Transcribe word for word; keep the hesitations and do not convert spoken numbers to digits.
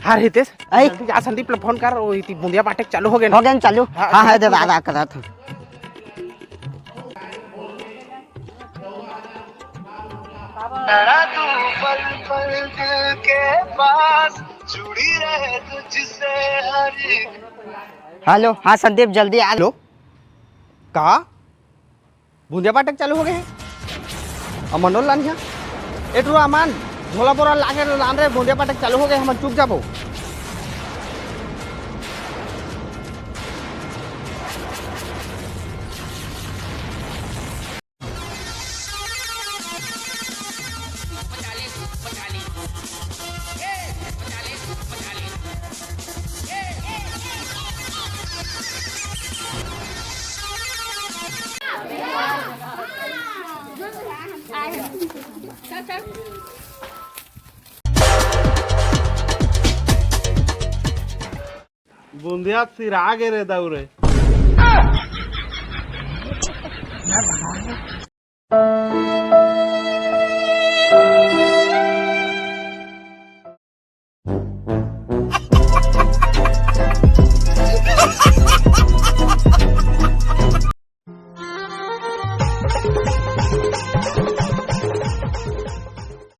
हाँ रितेश, आई। जल्दी जा, संदीप ला फोन कर, वो इति बुंदिया पाठक चालू हो गे ना। हो गे ना चालू? हाँ, हाँ, हाँ, दे दादा, करत हूँ। हेलो, हाँ संदीप, जल्दी आ। हेलो, का? बुंदिया पाठक चालू हो गे हे। अमन ला लान हे। ए टुरा अमन, झोला बोरा लाके लान रे, बुंदिया पाठक चालू हो गे, हमन चुक जाबो। बुंदिया सिरा गे रे दाऊ रे।